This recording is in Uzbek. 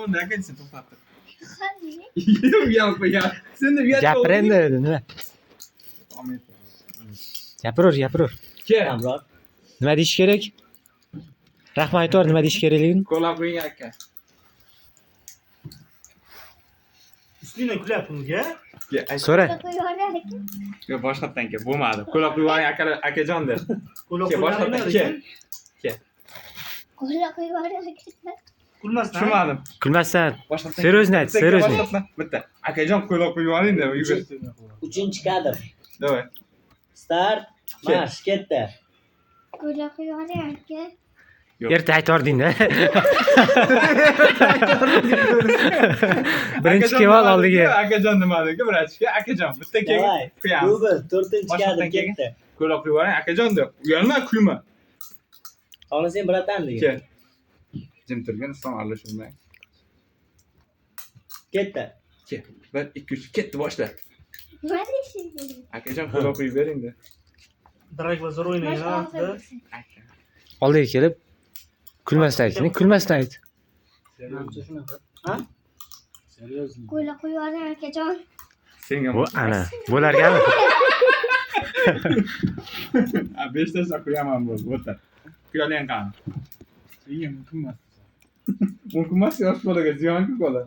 Unda to'xtab tur. Uyalib qo'ygan. Sen deb uyat. Gapir endi nima? Gapiraver, gapiraver. Kel. Abror. Nima deyish kerak? Rahmat aytib, nima deyish kerakligini. Ko'la quying, aka. Ustingdan kulyapti unga. So'ra. Yo'q, boshqatdan kel, bo'lmadi. Ko'la quyib yuboring, aka, akajon de. Ko'la Kel, boshqatdan kel. Qo'la qo'yib yuboring. Kulmasdan. Tushunmadim. Kulmasdan. Boshqatdan. Серьезно ayt, Bitta kel, серьезно. boshqatdan. Bitta. Akajon, ko'la quyib yuboring de, yugur. Uchinchi kadr. Давай. Start. Marsh ketdi. Qo'la qo'yib yuboring, aka. Yo'q. Erta aytording-da. Birinchi Akajon kelib ol nima oldiga. dedi? Akajon nima dedi, bratishka? Akajon, bitta keyin Давай. quyamiz. Dubl. To'rtinchi kadr Boshqatdan keyin. ketdi. Ko'la quyib yuboring, akajon deb. Uyalma, kulma. Xohlasang bratan degan. Kel. Jim turgin, Islom aralashtirmang. Ketdi. Kel. 1 2 3 ketdi, boshla. Nima deyishim kerak? Akajon, ko'la quyib bering de. Drak bozor o'ynaydi. Boshqa og'zini bo'lsin. Aka. Oldiga kelib kulmasdan ayt. Kulmasdan ayt. Manimcha shunaqa. Ha? Серьезно. Qo'la qo'yib yuboring, akajon. Senga Bu ana. Bo'larkanmi? Ha, beshtasi quyaman bo'ldi, o'tir. Quyalang qani. Senga mumkin emas. Mumkin emas, yosh bolaga ziyon-ku ko'la.